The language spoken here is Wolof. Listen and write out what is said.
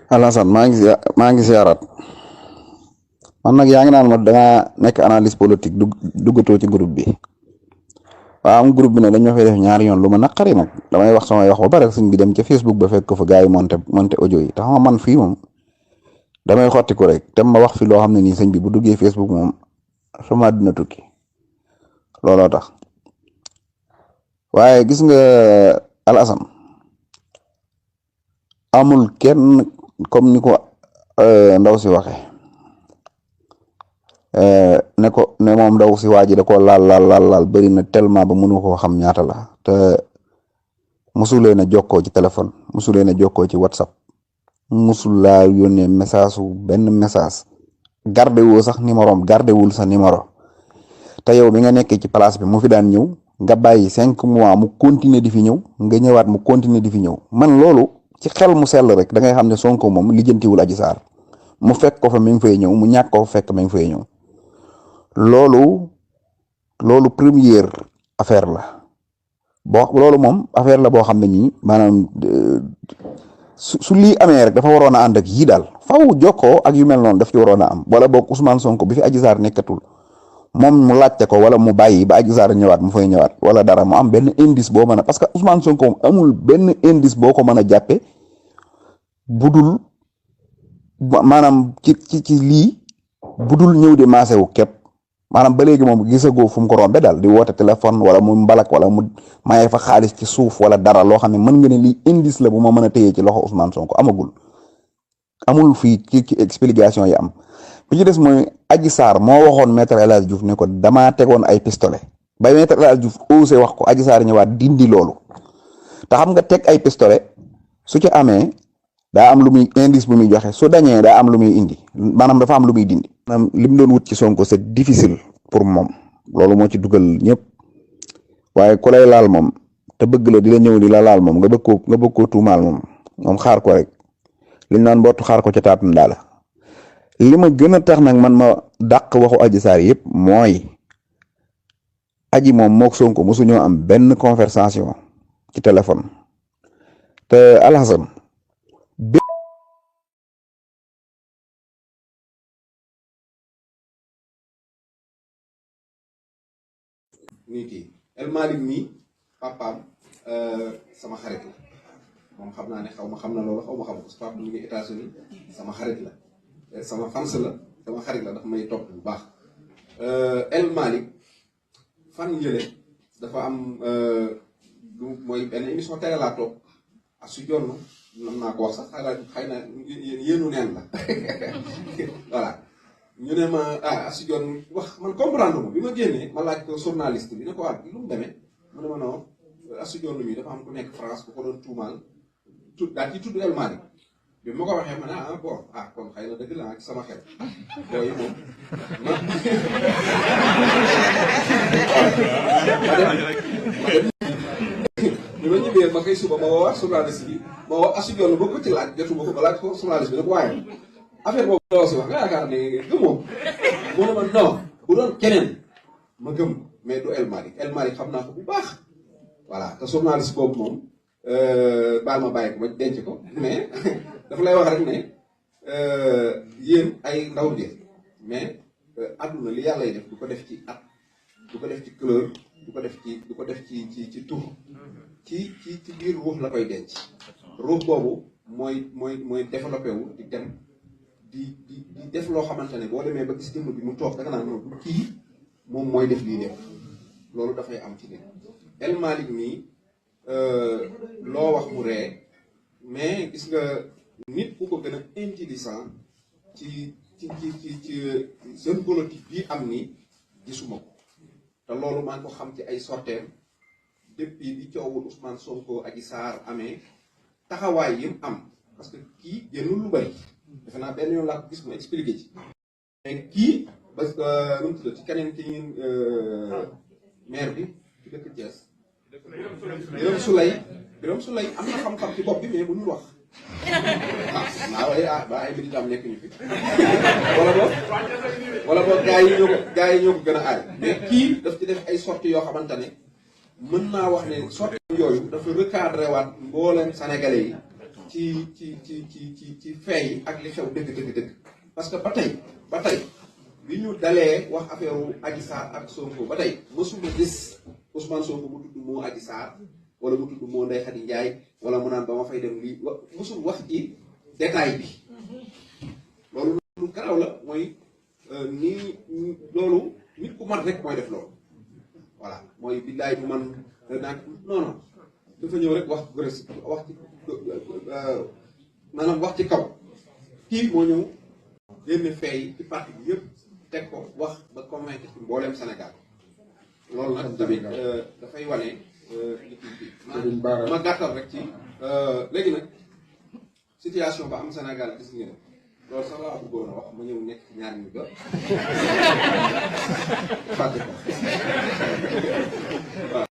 Alassane maa ngi ziarat man nag yaa ngi naan ma dangaa nekk analyse politique duggatoo ci groupe bi waaw am groupe bi nag dañoo fay def ñaari yoon lu ma naqari nag damay wax samay wax ba pare suñ bi dem ca Facebook ba fekk ko fa gars yi monté audio yi tax ma man fii moom damay xotti ko rek te ma wax fi loo xam ne nii sëñ bi bu duggee Facebook moom sama dina tukki looloo tax waaye gis nga Alassane amul kenn comme ni ko ndaw si waxe ne moom ndaw si waa ji da koo laal bëri na tellement ba mënu koo xam ñaata la te mosulee na jokkoo ci téléphone mosulee na jokkoo ci WhatsApp mosul laa yónnee message su benn message garde woo sax numéro am garde wul sa numéro te yow bi nga nekkee ci place bi mu fi daan ñëw nga bàyyi 5 mois mu continuer di fi ñëw nga ñëwaat mu continuer di fi ñëw man loolu ci xel mu sell rek da ngay xam ne Sonko moom lijjantiwul Adji Sarr mu fekk ko fa mi ngi fay ñëw mu ñàkk ko fekk mi ngi fay ñëw loolu première affaire la loolu moom affaire la boo xam ne nii maanaam su lii amee rek dafa waroon a ànd ak yii daal faw jokkoo ak yu mel noonu daf ci waroon a am wala boog Ousmane Sonko bi fi Adji Sarr nekkatul moom mu laajte ko wala mu bàyyi ba Adji Sarr ñëwaat mu fay ñëwaat wala dara mu am benn indice boo mën a parce que Ousmane Sonko amul benn indice boo ko mën a jàppe budul maanaam ci lii budul ñëw di maase wu képp maanaam ba léegi moom gisagoo fu mu ko rombe daal di woote téléphone wala mu mbalak wala mu maye fa xaalis ci suuf wala dara loo xam ne mën nga ne lii indice la bu ma mën a téyee ci loxo Ousmane Sonko amul fii ci explication yi am bi ci des mooy Adji Sarr moo waxoon maître El Hadji Diouf ne ko damaa tegoon ay pistolet ba maître El Hadji Diouf osé wax ko Adji Sarr ñëwaat dindi loolu te xam nga teg ay pistolet su ci amee daa am lu muy indice bu muy joxe su dañee daa am lu muy indi maanaam dafa am lu muy dindi. maanaam li mu doon wut ci Sonko c'est difficile pour moom loolu moo ci dugal ñëpp waaye ku lay laal moom te bëgg la di la ñëw di la laal moom nga bëgg koo tuumaal moom xaar ko rek liñ naan mbottu xaar ko ca taatum daala li ma gën a tax nag man ma dàq waxu Adji Sarr yëpp mooy aji moom mook Sonko mosuñoo am benn conversation ci téléphone te Alassane muy kii El Malick mii papaam sama xarit la moom xam naa ne xaw ma xam na loolu xaw ma xam ko su papa mu ngi États-Unis sama xarit la sama fans la sama xarit la dafa may topp bu baax El Malick fan yële dafa am lu mooy benn émission télé laa toog su jonn nam naa ko wax sax xëy na yéenu neen la voilà ñu ne ma su jonn wax man comprendre ma bi ma génnee ma laaj ko journaliste bi ne ko lu mu demee mu ne ma non su jonn mi dafa am ku nekk France ku ko doon tuumaal daal ci tudd El Malick bi ma ko waxee ma ne bon kon xëy na dëgg la ci sama xel booy moom bi ma ñibbee ma koy suba ma woo journaliste bi ma woo Astou Dione ba ko ci laaj jotuma ko ba laaj ko journaliste bi nag waaye affaire boobu loo si wax nga yaakaar ne gëmoo mu ne ma non bu doon keneen ma gëm mais du El Malick xam naa ko bu baax voilà te journaliste boobu moom baal ma bàyyi ko ba denc ko mais dafa lay wax rek ne yéen ay ndaw ngeen mais àdduna li yàlla def du ko def ci at du ko def ci couleur du ko def ci tur ci biir ruux la koy denc ruux boobu mooy développé wu di dem di def loo xamante ne boo demee ba gis jëmm bi mu toog da nga naan noonu du kii moom mooy def lii def loolu dafay am ci nit El Malick mii loo wax mu ree mais gis nga nit ku ko gën a intelligent ci jeune politique bii am ni gisuma ko te loolu maa ngi ko xam ci ay sorteem depuis bi coowul Ousmane Sonko Adji Sarr amee taxawaay yi mu am parce que kii génnul lu bari defe naa benn yoon laa ko gis mu expliqué ci mais kii parce que nu mu tudd ci keneen ci maire bi ci dëkk Thiès Birame Souleye am na xam-xam ci bopp bi mais mënul wax ba ay militant nekk ñu fi wala boog gars yi ñoo ko gën a aay mais kii daf ci def ay sorties yoo xamante ne mën naa wax ne sorties yooyu dafa recadré waat mbooleem sénégalais yi ci fee yi ak li xew dëgg parce que ba tey bi ñu dalee wax affaire Adji Sarr ak Sonko ba tey mësuma gis Ousmane Sonko mu tudd moo Adji Sarr wala mu tudd moo Ndeye Khady Ndiaye wala mu naan ba ma fay dem lii mësul wax ci détail bi loolu lu garaaw la mooy loolu nit ku mat rek mooy def loolu voilà mooy billaay bu man naag non dafa ñëw rek wax ci maanaam wax ci kaw kii moo ñëw génne fee ci parti bi yëpp teg ko wax ba convaincre ci mbooleem Sénégal loolu nag tamit dafay wane ma gàttal rek ci léegi nag situation ba am Sénégal gis ngeen loolu sax laa bëggoon a wax ma ñëw nekk ci ñaar ñu ba fàtte ko waaw